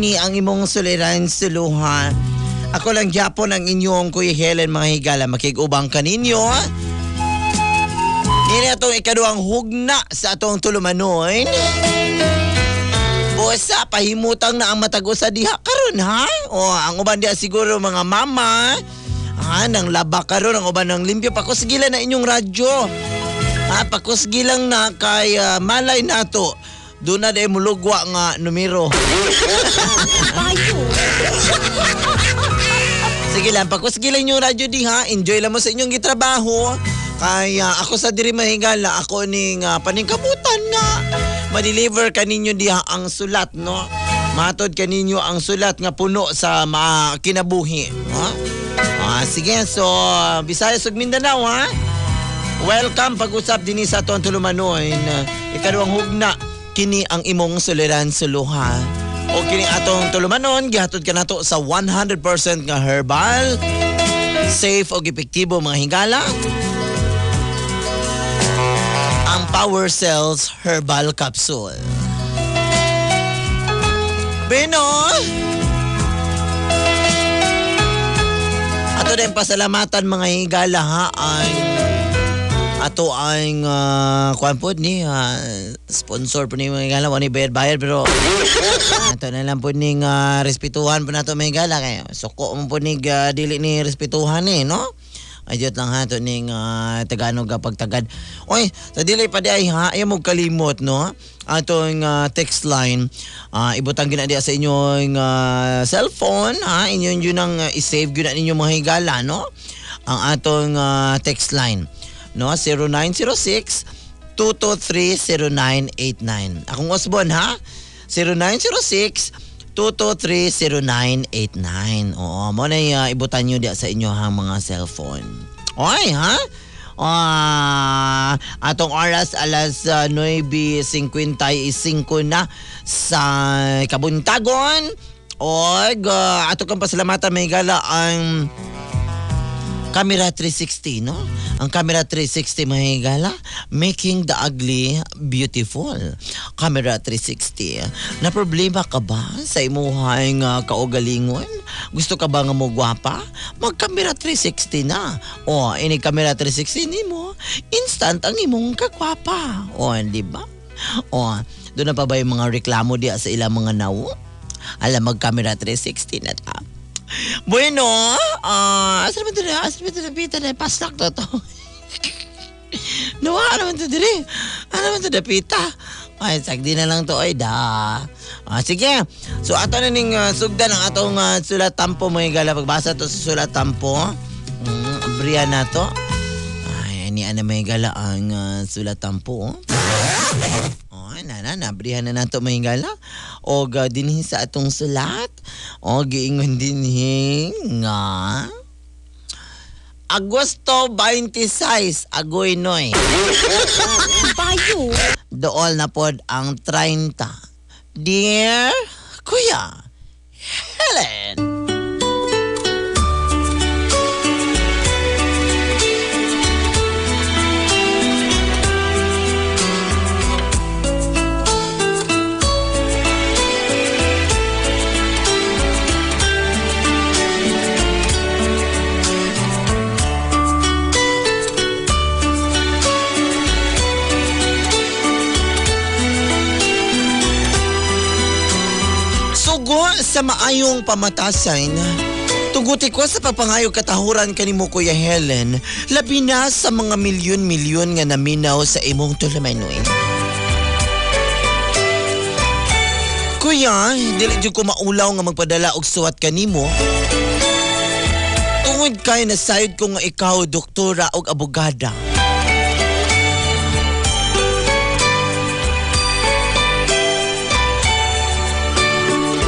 Ni ang imong suliran suluha. Ako lang gyapon ang inyong Kuya Helen, mga higala, makig-ubang kaninyo. Nini atong ikaduhang hugna sa atong tulumanon. Bosa, pahimutang na ang matag usa diha karon, ha. O ang uban diha siguro mga mama. Ha, nang laba karon, ang uban ng limpyo, pakusgila na inyong radyo. Ha, pakusgilang na kay malay nato. Doon na dahil mulugwa nga numero. Sige lang, pakusgilan yung radyo di ha. Enjoy lang mo sa inyong gitrabaho. Kaya ako sa diri mahigala, ako ning paningkabutan nga ma-deliver kaninyo diha ang sulat, no? Matod kaninyo ang sulat nga puno sa kinabuhi. Ha? Sige, so Visayas ug Mindanao, ha? Welcome pag-usap dinhi sa atong tulumanon. Ikaduhang hugna kini ang imong suliran suluha. O kini atong tulumanon gihatod kanato sa 100% nga herbal, safe og epektibo, mga higala. Ang Power Cells Herbal Capsule. Beno! Ato din pasalamatan, mga higala, ha, ang ato ang kuan pod ni sponsor po ni, mga higala, wala ni bayad-bayad pero ato na lang po ning respetuhan po nato, mga higala, kay suko mo po ni dili ni respetuhan eh, no? Ayot lang ha, to ning Tagalog pagtagad. Oy, sa dili pa di ay ha, ayaw mo kalimot, no? Atong text line, ibutang gina diya sa inyong cellphone, ha, inyong yun ang i-save gyud na ninyo, mga higala, no? Ang atong text line, no? 0906 223 0989. Akong usbon ha, 0906 223-0989. Oo, mo na ibutan nyo diya sa inyo ha, mga cellphone. Oy, ha? Atong oras alas 9:55 na sa kabuntagon. Og ato kang pasalamatan, may gala, ang Camera 360, no? Ang Camera 360, mga higala, making the ugly beautiful. Camera 360. Na problema ka ba sa imuhang kaugalingon? Gusto ka ba nga mo gwapa? Mag Camera 360 na. O, ini Camera 360 nimo, instant ang imong kagwapa. O, di ba? O, doon na pa ba yung mga reklamo diya sa ilang mga nawo? Alam, mag Camera 360 na ta. Bueno, asa naman ito na? Asa naman ito na? Pita na, paslak to to. Nawa naman ito diri. Ano naman ito dapita? Ay, sagdi na lang to. Ay, da. Sige. So, ato na ning sugdan ang atong sulat tampo, mga higala. Pagbasa to sa sulat tampo. Abrihan na to. Ay, ni ana, mga higala, ang sulat tampo. Oh. Ay, na na, nabrihan na nato, mga higala. O dinhi sa atong sulat. O giingon dinhi nga Agosto 26, agoy noy. Bayo. Dool na pod ang 30. Dear Kuya Helen. Sugo sa maayong pamatasan, tuguti ko sa pagpangayo katahuran kanimo, Kuya Helen, labi na sa mga milyon-milyon nga naminaw sa imong tulumanon. Kuya, dili jud ko maulaw nga magpadala og suwat kanimo. Tungod kay nasayod ko nga ikaw doktora og abogada.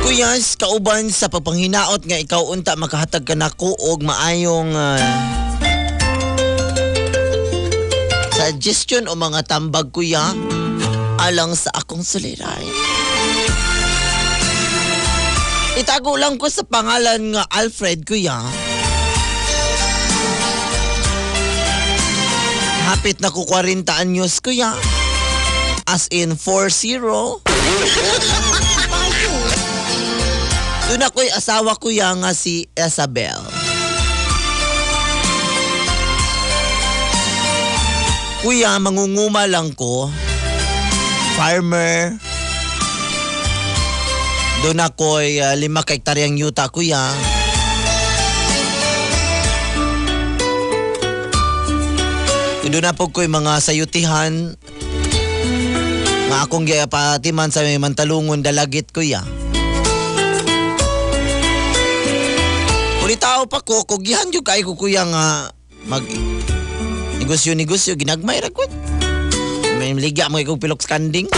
Kuya, kauban sa pagpanghinaot nga ikaw unta makahatag kanako og maayong suggestion o mga tambag, kuya, alang sa akong suliray. Itago lang ko sa pangalan nga Alfred, kuya. Hapit na ko 40 anyos, kuya. As in 4-0. Doon ako'y asawa kuya nga si Isabel. Kuya, mangunguma lang ko. Farmer. Doon ako'y 5 ka hektaryang yuta, kuya. Doon na po ko'y mga sayutihan nga akong gipatiman sa may mantalungon dalagit, kuya. Uli tao pa ko, kugihan yun kay ko kuya nga mag negosyo-negosyo, ginagmay ra ko. May ligya mo ikong pilok kanding.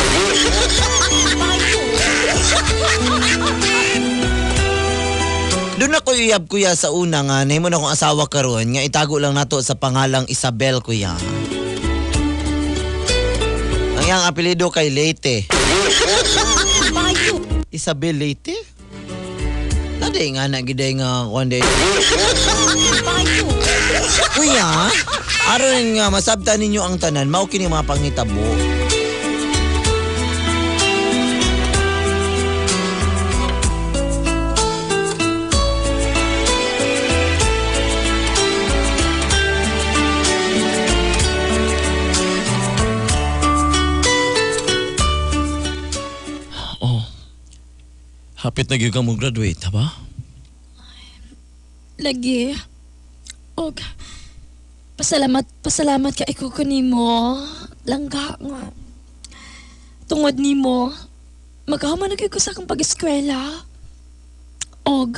Doon ako iyab kuya sa una nga, nahimo na akong asawa karon nga itago lang nato sa pangalang Isabel kuya. Ang iyang apelyido kay Leyte. Isabel Leyte? Naday nga na giday nga kuan day. Kuya, aron nga masabtan ninyo ang tanan, mao kini mga pangitabo. Oh. Hapit na gyud ka mo graduate, ha ba? Lagi. Og pasalamat ka ikaw kanimo. Langga nga. Tungod nimo, magkahuman na gyud ko sa akong pag-eskwela. Og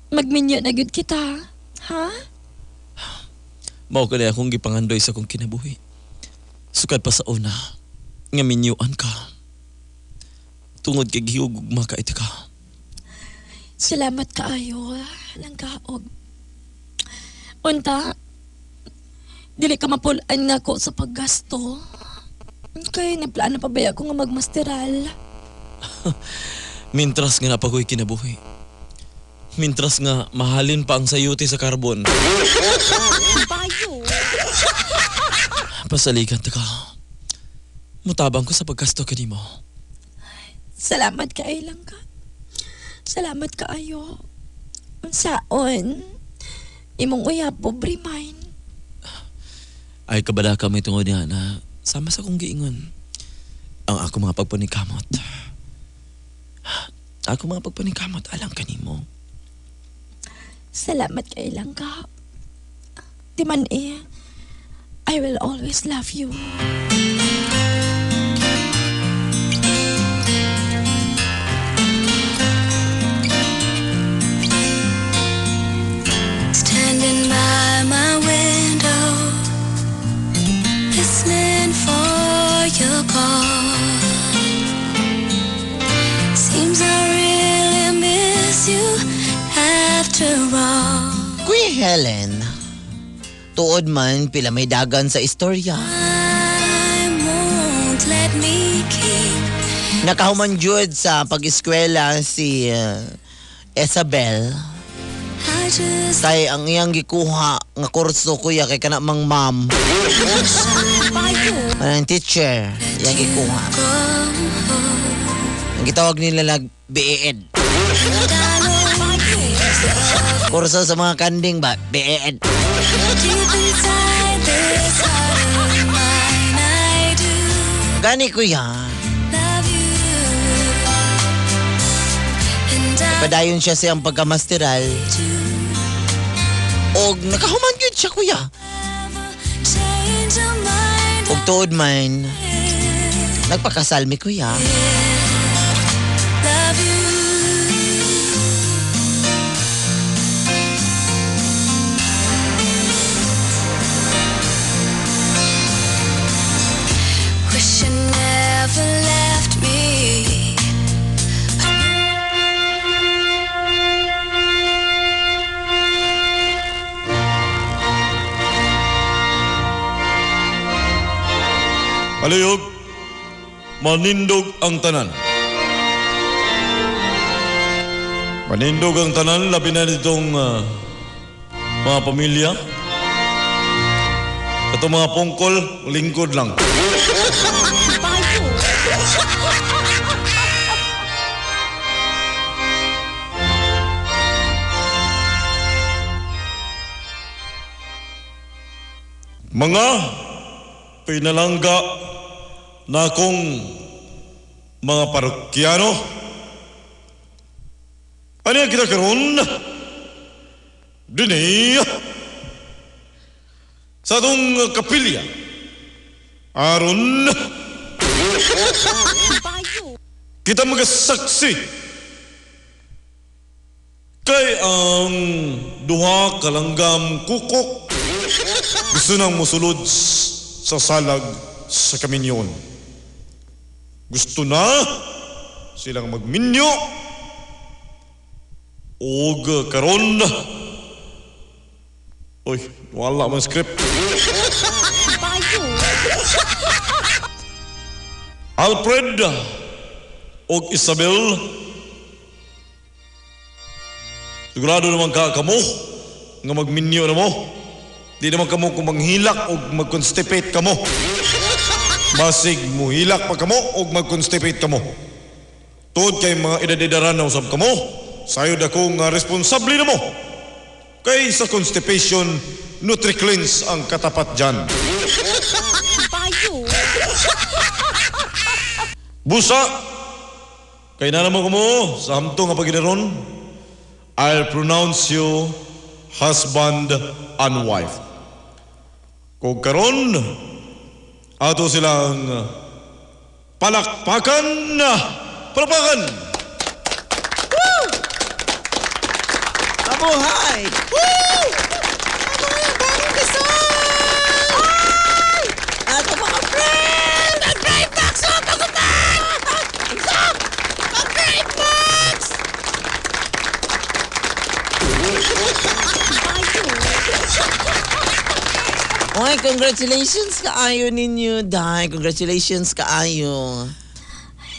magminyo na gyud kita. Ha? Mao ka na akong gipangandoy sa akong kinabuhi. Sukad pa sa una, nga minyuan ka. Tungod kay gihugugma ka iti ka. Salamat kaayo, langga og. Unta, dili ka mapul-an nga ko sa paggasto. Kay naplano pa ba ako nga magmasteral? Mintras nga napagoy kinabuhi. Mintras nga mahalin pa ang sayuti sa karbon. Pasaligan ta ka. Mutabang ko sa paggasto kanimo. Salamat kaayo langga. Salamat kaayo. Unsaon? Imong uyab, pobre mine. Ay kabala kami tungod niya na sama sa kong giingon. Ang ako mga pagpanikamot. Ako mga pagpanikamot, alang kanimo. Salamat kay langga. Di man eh, I will always love you. Standing by my window, listening for your call. Seems I really miss you after all. Kuya Helen, tuod man pila may dagan sa istorya. Time won't let me keep. Nakahuman jud sa pag-eskwela si Isabel. I just Kay ang iyang gikuha nga kurso kuya kay kana mang ma'am. Kanang teacher iyang gikuha. go. Ang gitawag nila lag BEd. Kurso sa mga kanding ba? BEd. Deep inside this heart of mine, I do Gani kuya. love you. And I Padayon siya sa iyang pagkamasteral. do Og nakahuman gyud siya kuya. change your mind. Og tuod man, nagpakasal mi kuya. Love you. Wish you never left me. Palihog, manindog ang tanan. Manindog ang tanan, labi na nitong mga pamilya. Itong mga pungkol, lingkod lang. Mga pinalangga na akong mga parokyano, ano kita karon? Dini sa atong kapilya aron kita magasaksi kay ang duha kalanggam kukok gusto nang musulod sa salag sa kaminyon. Gusto na silang magminyo og karon. Uy, wala man script. Alfred og Isabel, sigurado naman ka kamo nga magminyo na mo. Di naman kamo kung manghilak o mag-constipate kamo. Basig muhilak pa kamo o mag-constipate kamo. Tuod kay mga edad-edaran na usab kamo, sayod ako nga responsable na mo. Kay sa constipation, NutriCleanse ang katapat dyan. Busa, kay na naman kamo sa hamtong nga pagidaron, I'll pronounce you husband and wife. Kung karon, ato silang palakpakan. Palakpakan! Woo! Mabuhay! Woo! Mabuhay ang bagong kasal! Ay! Ato mga friends! Mag-drive box! Oh, pagutan! Stop! Mag-drive box! Oy, congratulations kaayo ninyo, Day. Congratulations kaayo.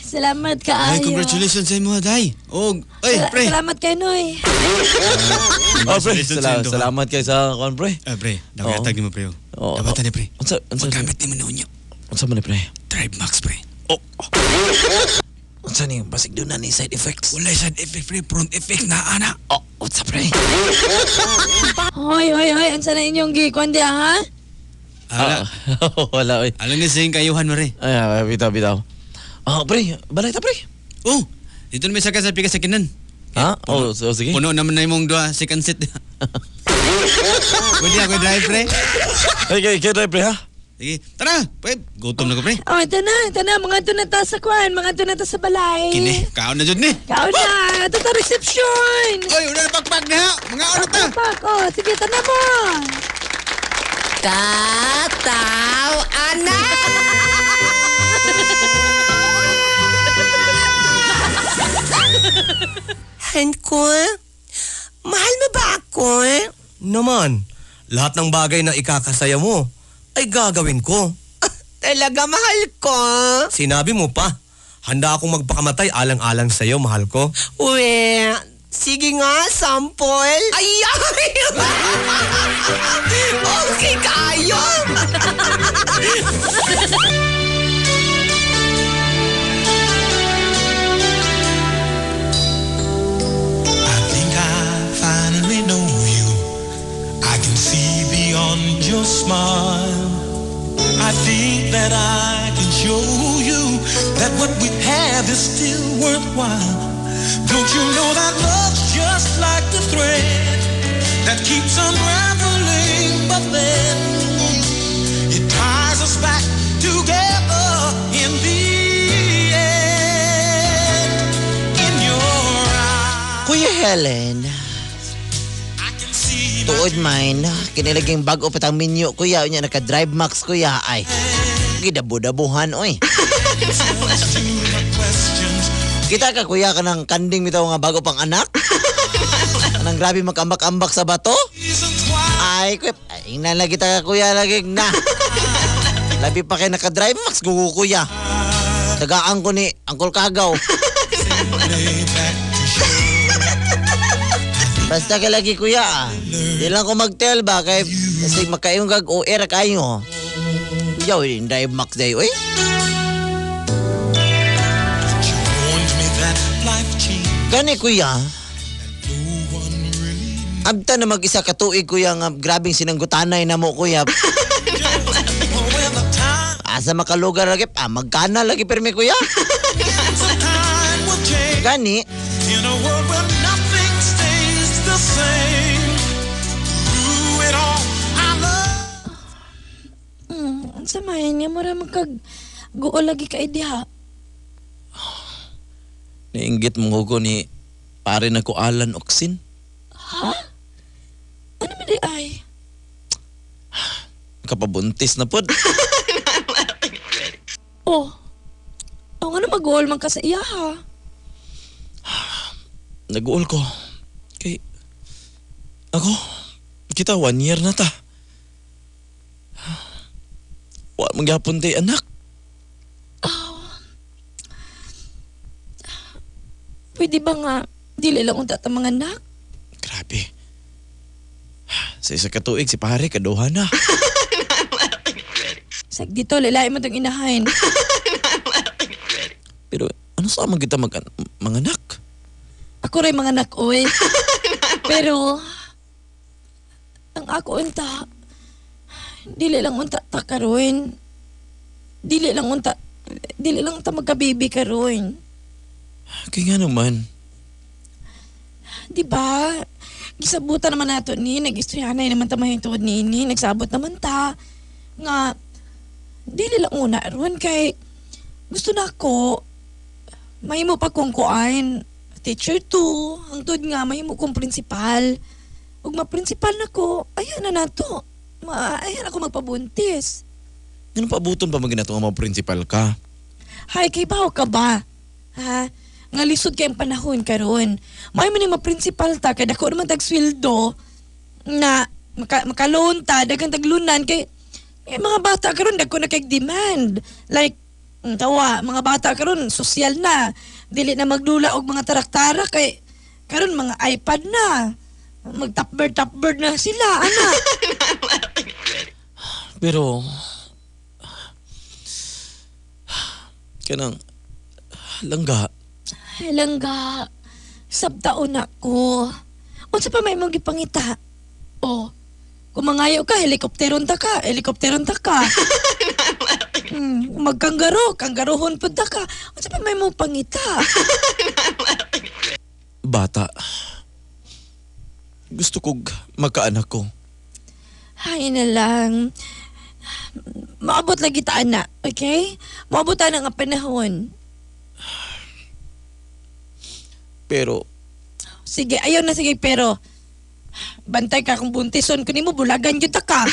Salamat kaayo. Ay, congratulations sa imo, Day. Og, ay, pre. Salamat kay Noy. Oh, pre, Congratulations sa inyong duha. Salamat kay sa kuan, pre. Ah, pre, Oo. dapat tag nimo, pre. Oo. Dapat ni pre. Unsa unsa Paggamit nimo na unyo. Unsa man ni pre? Drive Max, pre. Oh. Unsa ni basig doon na ni side effects? Walay side effect, pre. Front effect na ana. Oh, unsa pre? Hoy, hoy, hoy. Unsa na inyong gikuan diha, ha? Ala. Wala oy. Alam ni sa kayuhan mo, re. Ay, ay, bitaw bitaw. Ah, pre, balay ta pre. Oh, dito na may sakay sa pika sa kinan. Ha? Oh, so, sige. Puno naman na imong duha second seat. Pwede ako drive, pre. Ay, kay kay drive pre ha. Sige, tara. Pre, gutom na ko, pre. Oh, tana, tana. Mga to na ta sa kuan. Mga to na ta sa balay. Kini, kaon na jud ni. Kaon na. Ito ta reception. Oy, una na pakpak na. Mga ano ta? Pak, oh, sige, tana mo. Tataw anak! Hanko, mahal mo ba ako? Naman, lahat ng bagay na ikakasaya mo ay gagawin ko. Talaga mahal ko? Sinabi mo pa, handa akong magpakamatay alang-alang sa'yo, mahal ko. Uwe, sige nga, sample. Ay, ay! Okay kayo! I think I finally know you. I can see beyond your smile. I think that I can show you that what we have is still worthwhile. Don't you know that love's just like the thread that keeps unraveling, but then it ties us back together in the end. In your eyes, Kuya Helen, tuod man, kinilaging bago pa tang minyo, kuya, unya naka-drive max, kuya, ay, gidabo-dabuhan, oy. Kita ka, kuya, ka ng kanding bitaw nga bago pang anak? Anang grabe magambak-ambak sa bato? Ay, kuya, ay, ingnan lagi ta ka, kuya, lagi na. Labi pa kay naka-drive max, gugu, kuya. Tagaan ko ni Uncle Kagaw. Basta ka lagi kuya ah. Di lang ko mag-tell ba kay kasi makaingon kag OR kayo. Kuya, uy, drive max day, uy. Gani kuya. Abta na mag-isa ka tuig kuya nga grabing sinanggutanay na mo kuya. Asa makalugar lagi? Ah, magkana lagi pirmi kuya. Time will change Gani, in a world where nothing stays the same. Through it all, I love. Unsa man nga mura magkag guol lagi kay diha. Niinggit mong hugo ni pare na ko Alan Oxin. Ha? Ano man di ay? Kapabuntis na pod. Oh. Ang ano mag-uol man ka sa iya ha? Nag-uol ko. Kay ako, kita 1 year na ta. Wa man gyapon tay anak. Aw. Pwede ba nga dili lang unta ta mga anak? Grabe. Sa isa ka tuig si pare kaduha na. Sag dito lalai mo tong inahin. Pero ano sa man kita mag manganak? Ako rin mga anak oy. Pero ang ako unta dili lang unta ta karon. Dili lang unta magka-baby karon. Kay nga naman. Di ba? Gisabutan naman nato ni, nag-istoryanay naman ta mahintungod ni ini, nagsabot naman ta nga dili lang una ron kay gusto na ako mahimo pa kong kuan teacher 2 hangtod nga mahimo kong principal ug ma-principal na ko ayan na nato ma ayan ako magpabuntis. Ngano paabuton pa man ginato nga mga principal ka? Hay, kay bawo ka ba? Ha? Nga lisod kay ang panahon karon. May man ni ma-principal ta kay dako naman tag sweldo na maka-loan ta daghang taglunan kay eh, mga bata karon dagko na kay demand. Like tawa, mga bata karon sosyal na. Dili na magdula og mga tarak-tarak kay karon mga iPad na. Mag top bird top bird na sila, ana. Pero kanang langga. Ay, langga. Sabtaon na ko. Unsa pa may mong gipangita? Oh, kung mangayo ka, helikopteron ta ka, helikopteron ta ka. Kung magkanggaro, kanggarohon pud ta ka. Unsa pa may mong pangita? Bata. Gusto kog magkaanak ko. Hay na lang. Maabot lagi ta ana, okay? Maabot ta na nga panahon. Pero Sige, ayaw na sige, pero bantay ka kung buntison ko nimo bulagan gyud ta ka.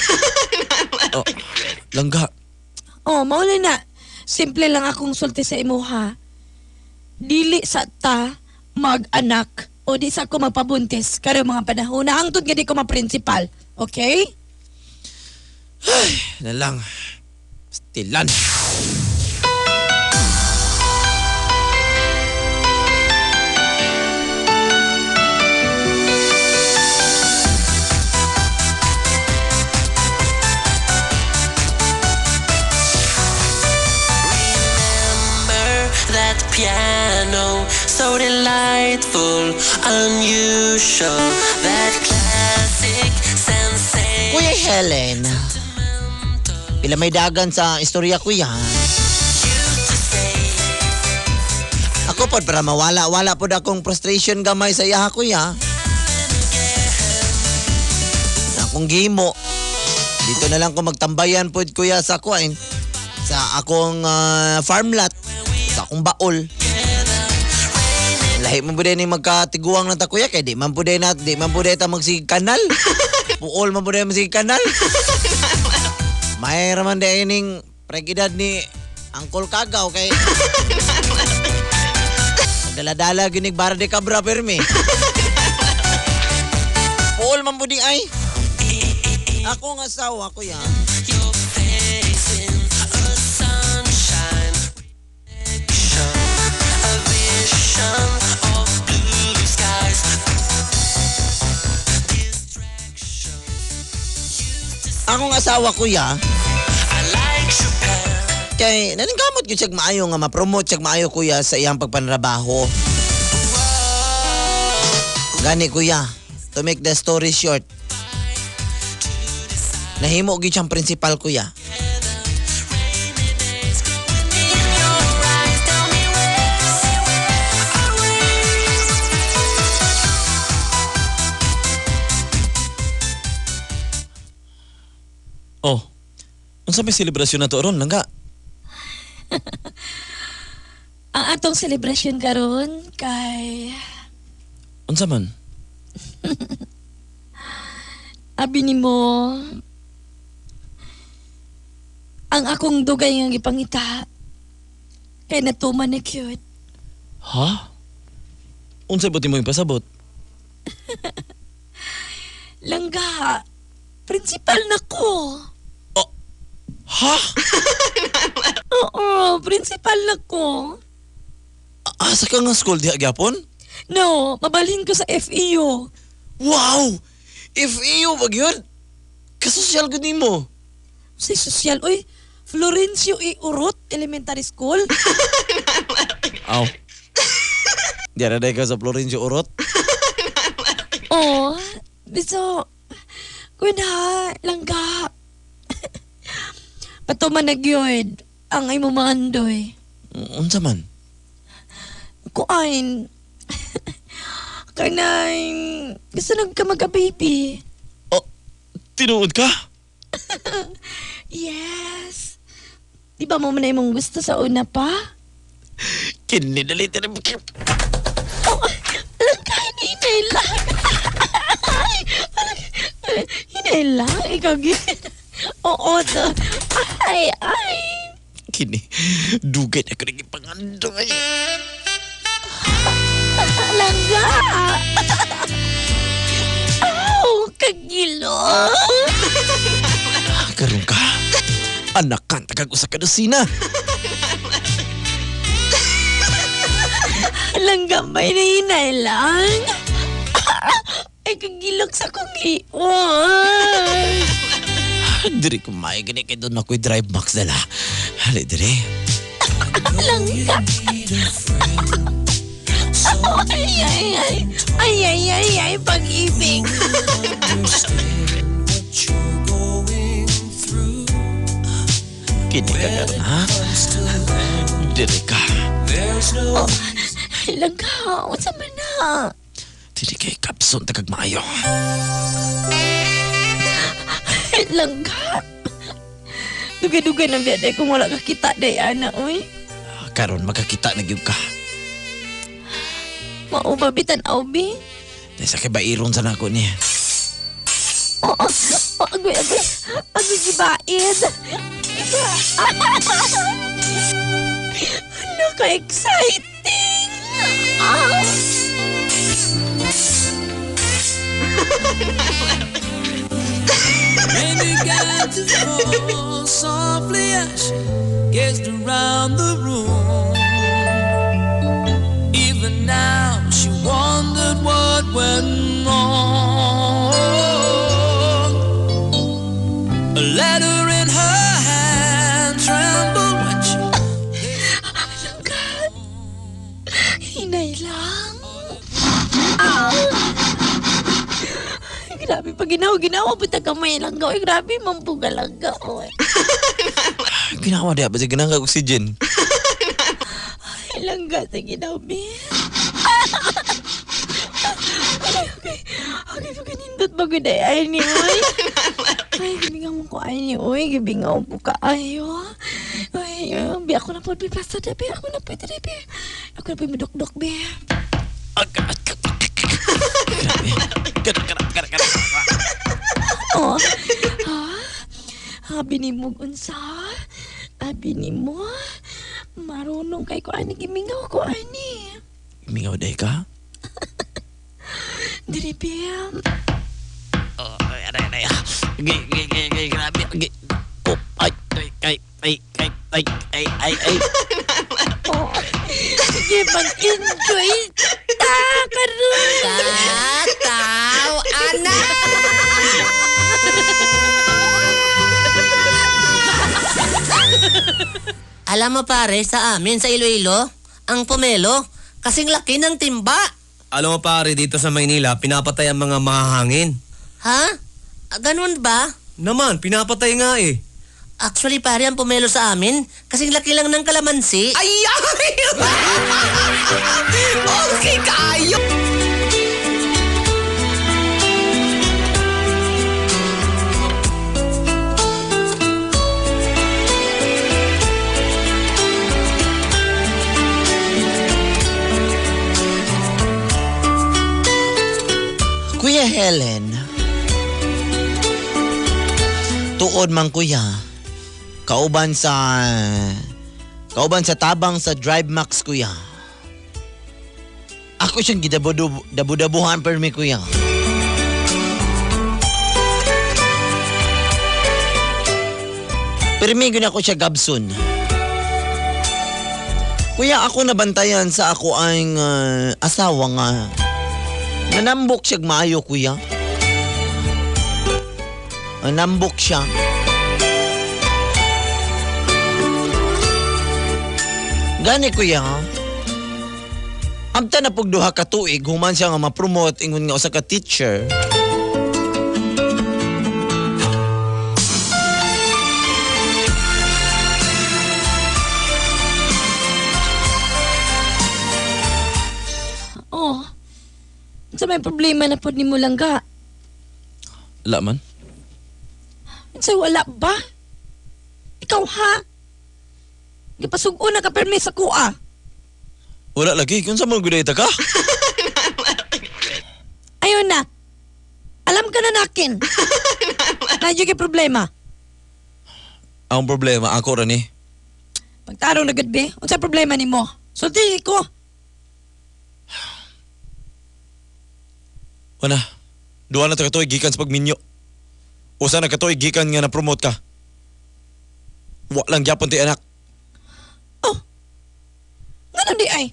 Oh, langga. Oh, mauna na. Simple lang akong sulti sa imuha. Dili sa ta mag-anak o di sa ako magpabuntis karon mga panahon na hangtod nga di ko ma-principal. Okay? Na lang. Stilan. Remember that piano, so delightful, unusual, that classic sensation. Kuya Helen, pila may dagan sa istorya kuya. Ako pod para mawala wala pod akong frustration gamay sa iyaha kuya. Akong gimo. Dito na lang ko magtambayan pod kuya sa kuan sa akong farm lot, sa akong baol. Lahi man pud ni magkatiguang na ta kuya kay di man pud na di man pud ta magsig kanal. Puol man pud magsig kanal. May raman di ning pregidad ni Uncle Kagaw kay dala-dala ginig bara de cabra permi. Puol man pud ay. Ako nga asawa kuya. Your face in a sunshine reflection, a vision of blue skies. Distraction. Akong asawa kuya I like Chopin. kay naningkamot gyud siya maayo nga ma-promote siya maayo kuya sa iyang pagpanrabaho. Gani kuya, to make the story short. Nahimo gyud siyang principal kuya. Oh. Unsa may selebrasyon na to ron, langga? Ang atong selebrasyon karon kay Unsa man? abi nimo ang akong dugay nga gipangita kay natuman na cute. Ha? Unsay buti mo ipasabot? Langga, principal na ko. Oh, ha? Oo, principal na ko. Asa ka nga school diha gyapon? No, mabalhin ko sa FEU. Wow! FEU ba gyud? Kasosyal gud nimo. Sa sosyal, oy, Florencio E. Urot Elementary School. Aw. Diara day ka sa Florencio Urot. Oo. So, kuna, langga. Patuman na gyud ang imong mga andoy. Unsa man? Kuan. Kanang gusto nag ka magka-baby. Oh, tinuod ka? Yes. Di ba mo man na imong gusto sa una pa? Kini dali tira. Oh, langga, hinay lang. Hinay lang, ikaw gyud. Oo, to. Ay, ay. Kini dugay na ko rin ipangandoy. Langga! Aw, kagilo! Karon ka. Anakan tagag usa ka dosina. Langga ba hinahinay lang? Ay, kagilok sa kong iwan. Diri ko may gani kay doon ako'y drive max dala. Hali diri. Langga! Ay, ay, ay. Ay, ay, ay, ay, pag-ibig. Kini ka karon ha? Diri ka. Oh, langga, unsa man na? Diri kay kapson tagag maayo. Langga. Dugay-dugay na biya kung wala ka kita day, ana, oy. Karon makakita na gyud ka. Mao ba bitan awbi? Dahil sa kay bairon sa nako niya. Oo, oh, agoy, agoy. Agoy, gibaid. Ano ka-exciting! Ah! Rain began to fall softly as she gazed around the room. Even now she wondered what went wrong. A letter in her hand trembled when she Langga. Hinay lang. Ah! Grabe, pag ginawa, punta kamay lang. Oy, grabe, mambuga langga. Oy. Ginawa diha ba siya ginang kag oxygen? Ay, langga, sige daw, be. Okay, okay. Okay, pag ba gud ay ni oy. Ay, gibingaw mo ko ay ni oy, gibingaw po ka ayo. Ay, bi ako na po, bi plaster bi ako na po, bi. Ako na po madukdok, bi. Grabe. Kana kana kana kana. Oh. Ha? Abi ni mo unsa? Abi ni mo? Marunong kay ko ani gimingaw ko ani. Mingaw day ka? Diri bi. Oh, ay, ay, ay. Gi, gi, gi, gi, grabe. Gi. Oh, ay, ay, ay, ay, ay, ay, ay, ay, ay. Oh. Sige, mag-enjoy ta karon. Tataw, anak! Alam mo pare, sa amin sa Iloilo, ang pomelo, kasing laki ng timba. Alam mo pare, dito sa Maynila, pinapatay ang mga mahahangin. Ha? Ah, ganun ba? Naman, pinapatay nga eh. Actually pare, ang pomelo sa amin, kasing laki lang ng kalamansi. Ay, ay! Okay kayo! Kuya Helen. Tuod man kuya. Kauban sa tabang sa Drive Max kuya. Ako siyang gidabu-dabuhan permi kuya. Permi gyud ako siya gabson. Kuya, ako nabantayan sa ako ang asawa nga nanambok siya maayo kuya. Nanambok siya. Gani kuya, amta na pug duha ka tuig human siya nga ma-promote ingon nga usa ka teacher. Oh. Unsa may problema na pod nimo langga? Wala man. Unsa wala ba? Ikaw ha? Gipasug-on na ka permi sa kuha. Wala lagi. Kung sa mga gudayta ka? Ayun na. Alam ka na nakin. Nandiyo kay problema. Ang problema, ako ra ni. Pagtarong na gud be, unsa problema nimo? Sulti ko. Wala. Duha na ta katuig gikan sa pagminyo. Usa na katuig gikan nga na-promote ka. Wa lang gyapon ti anak. Oh. Ngano di ay?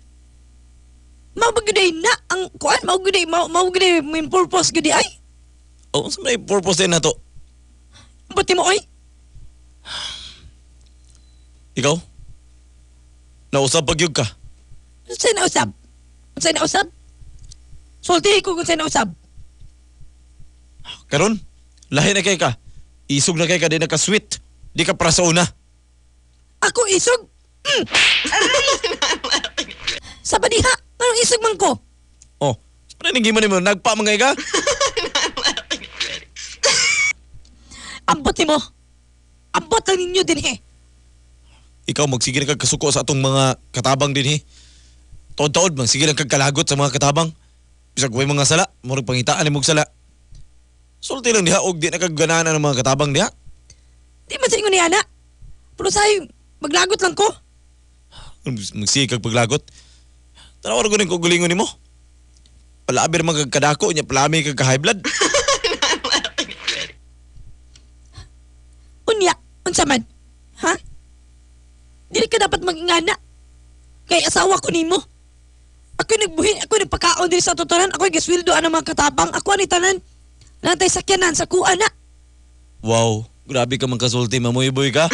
Mao ba gyud ay na ang kuan, mao gyud ay mao gyud ay main purpose gyud ay? Oh, unsa may purpose din nato? Buti mo oy. Ikaw? Nausab pag gyud ka. Unsay nausab? Unsay nausab? Sulti ko kung unsay nausab. Karon, lahi na kay ka. Isog na kay ka, di na ka sweet. Di ka para sa una. Ako isog? Sa badiha, anong isog man ko? Oh, pananingin mo nimo, nagpa mga ka? Ambot nimo. Ambot lang ninyo din eh. Ikaw, magsige na kag kasuko sa atong mga katabang din eh. Taod-taod, magsige lang kag kalagot sa mga katabang. Bisag way mga sala, murag pangitaan ni mong sala. Sulti lang diha og di na kag ganaan ang mga katabang diha. Di man sa ingon ni ana. Pero sayo, maglagot lang ko. Magsige kag paglagot. Tanaw ra ko ning kugulingon nimo. Palabi ra man kag kadako nya, palami kag ka-high blood. Unya, unsa man? Ha? Dili ka dapat magingana. Kay asawa ko nimo. Ako'y nagbuhi, ako'y nagpakaon diri sa tuturan, ako'y gisweldo ang mga katabang, ako ani tanan. Nantay sakyanan sa kuha na. Wow, grabe ka man kasulti, mamuy-boy ka.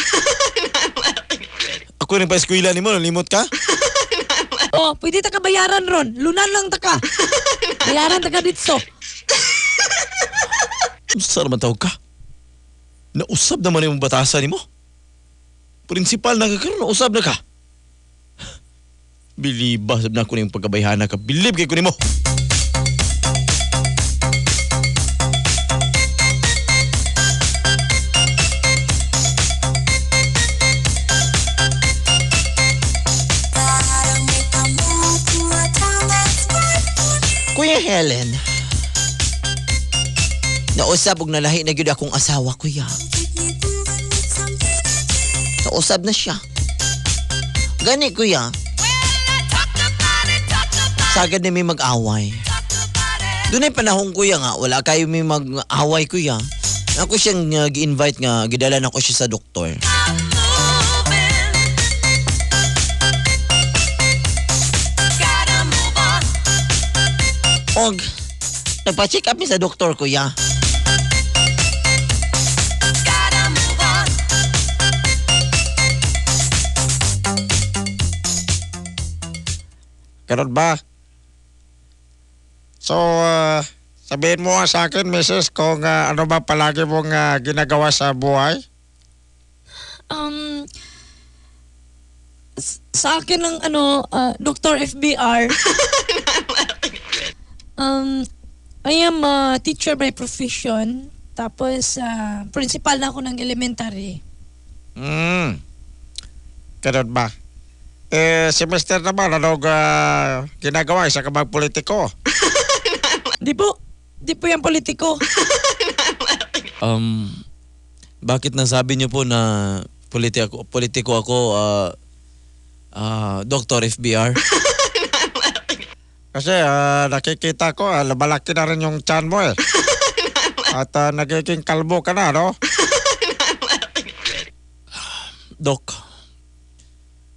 Ako nang pa-eskwela nimo, nalimot ka? Oh, pwede ta ka bayaran ron. Lunan lang ta ka. Bayaran ta ka dito. Unsa naman tawag ka? Nausab naman yung batasan nimo. Prinsipal na ka karon, nausab na ka. Biliba sab na ko niyong pagkabayhana ka. Bilib kay ko nimo. Kuya Helen, nausab og nalahi na gyud akong asawa, kuya. Nausab na siya. Gani, kuya. Sagad na may mag-away. Doon ay panahon, kuya, nga. Wala kayo may mag-away, kuya. Ako siyang gi-invite nga, gidala na ko siya sa doktor. Og, nagpa-check up mi sa doktor, kuya. Ganun ba? So, sabihin mo nga sa akin, misis, kung ano ba palagi mong ginagawa sa buhay? Sa akin ng Dr. FBR. I am a teacher by profession. Tapos, principal na ako ng elementary. Ganun ba? Si Mister naman, anong ginagawa? Isa ka bang politiko? Di po. Di po yan politiko. Bakit nasabi niyo po na politiko ako, Dr. FBR? Kasi nakikita ko, lumalaki na rin yung tiyan mo eh. At nagiging kalbo ka na, no? Doc,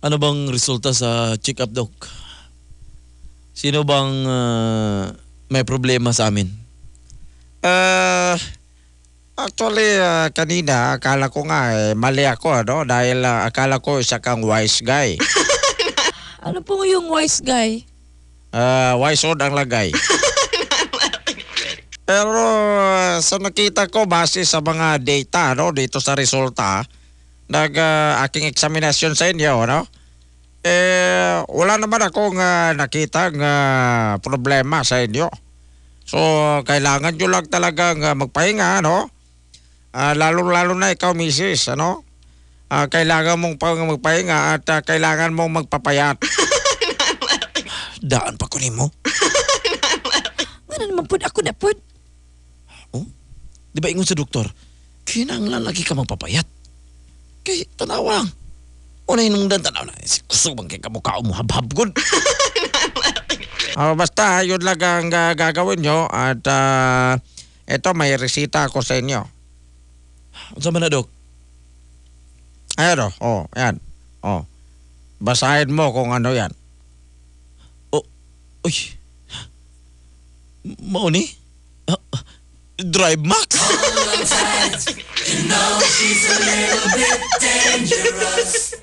ano bang resulta sa check-up, Doc? Sino bang may problema sa amin? Actually, kanina, akala ko nga, mali ako, no? Dahil akala ko isa kang wise guy. Ano po yung wise guy? Wise on ang lagay. Pero sa nakita ko, base sa mga data, no, dito sa resulta, aking eksaminasyon sa inyo, no? Eh, wala naman akong nakita ng problema sa inyo. So, kailangan nyo lang talagang magpahinga, no? Lalo-lalo na ikaw, misis, ano? Kailangan mong magpahinga at kailangan mong magpapayat. Daan pa ko nimo. Ano naman po, ako na po. Oh? Di ba ingon sa doktor, kinahanglan lagi ka magpapayat. Kay tanawa lang. Unay nung dan tanaw na, si kusog bang kay kamukha mo habhab gud. Basta yun lang ang gagawin nyo at ito may resita ako sa inyo. Unsa man na, Dok? Ayan oh, ayan. Oh. Basahin mo kung ano yan. Oh, uy. Mao ni? Drive Max? You know she's a little bit dangerous.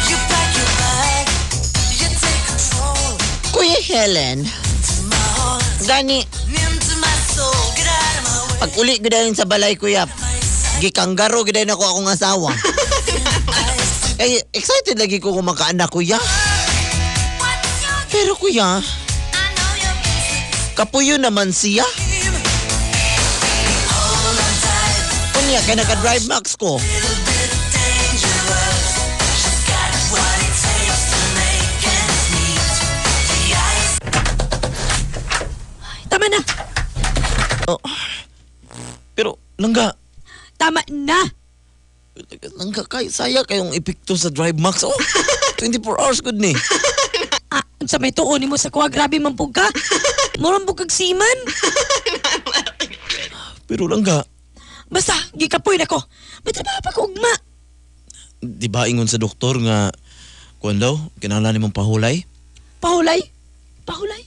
You pack your bag, you take control. Kuya Helen, gani, pag uli gud sa balay, kuya, gikanggaro gud ako akong asawa. Kay excited lagi ko kung makaanak, kuya. Pero kuya, kapuyo naman siya. Unya, kay naka-drive max ko. Tama na. Oh. Pero, langga. Tama na. Langga, kay, saya kayong epekto sa Drive Max. Oh, 24 hours good ni. Sa may tuon mo sa kuha, grabe man pug ka. Murang pug kag seaman. Pero langga. Basta, gikapoy na ko. May trabaho pa ko ugma. Di ba ingon sa doktor nga, kuan daw, kinahanglan nimong pahulay? Pahulay? Pahulay?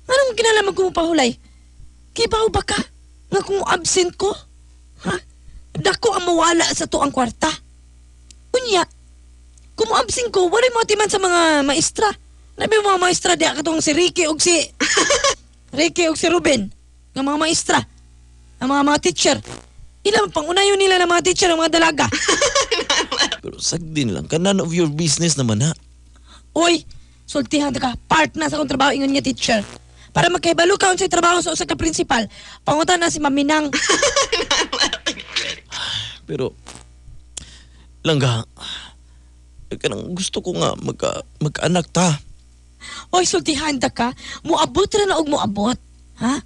Anong kinalaman ko mo pahulay? Kibaw ba ka? Nga kung absent ko? Ha? Dako ang mawala sa tuang kwarta. Unya, kung absent ko, walay mo atiman sa mga maestra. Nabi mga maestra diya katong si Ricky og si Ricky og si Ruben. Nga mga maestra. Ang mga teacher. Ilang pangunayon nila ng mga teacher ang mga dalaga. Pero sagdin lang ka, none of your business naman ha. Uy, sultihan ta ka. Part na sa akong trabaho ingon niya teacher. Para magkahibalo ka unsay trabaho sa usa ka principal, pangutan na si Maminang. Pero langga, kanang gusto ko nga magkaanak ta. Oy, sultihan ta ka. Muabot ra na og muabot. Ha?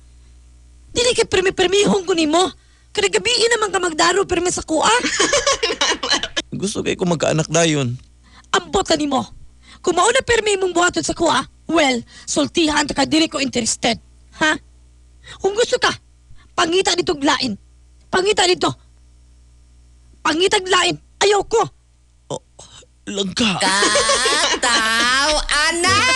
Dili kay permi-permihong ko nimo. Kada gabi naman ka magdaro permi sa kuha. Gusto kay ko magkaanak dayon. Ambot na nimo. Kung mauna permi imong buhaton sa kuha, well, sultihan ta ka, dili ko interested. Ha? Kung gusto ka, pangita dito lain. Pangita dito. Pangita lain. Ayaw ko. Oh, langka. Kataw, anak!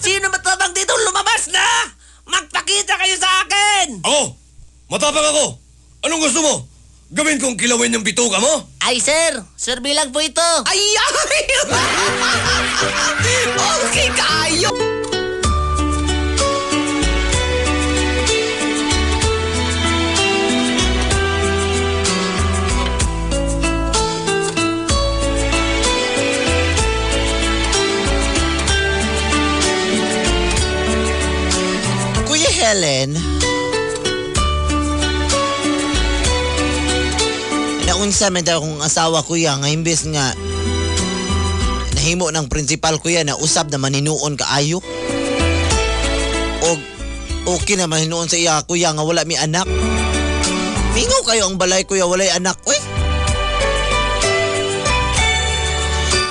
Sino matapang dito? Lumabas na! Magpakita kayo sa akin! Ako! Matapang ako! Anong gusto mo? Gawin kong kilawin yung bituka mo? Ay, sir! Sir bilang po ito! Ay! Ay! Okay kayo! Helen. Naunsa man daw akong asawa, kuya, nga imbes nga nahimo ng principal, kuya, na usab na maninuon kaayo. Og okay na maninuon sa iya, kuya, nga wala mi anak. Mingaw kayo ang balay, kuya, walay anak. Uy!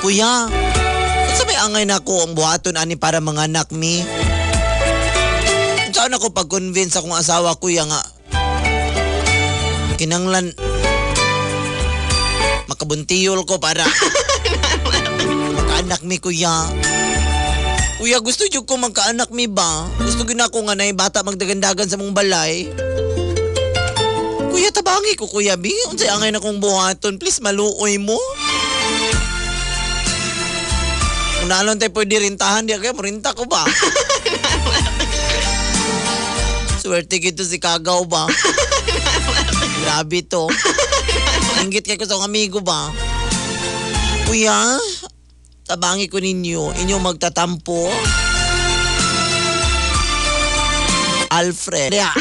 Kuya, unsa may angay nako ang buhaton ani para mga anak mi? Saan ako pag-convince akong asawa, kuya, nga kinanglan makabuntiyol ko para magkaanak mi, kuya. Kuya, gusto jud ko magkaanak mi ba? Gusto gyud nako nga nay bata magdagandagan sa mong balay. Kuya, tabangi ko, Kuya B. Unsay angay na kong buhaton? Please, maluoy mo. Kung naalon tayo pwede rintahan, di kaya morinta ko ba? Swerte kito si Kagaw ba? Grabe to. Inggit kay ko sa akong amigo ba? Kuya, tabangi ko ninyo. Inyo magtatampo. Alfred. Yeah.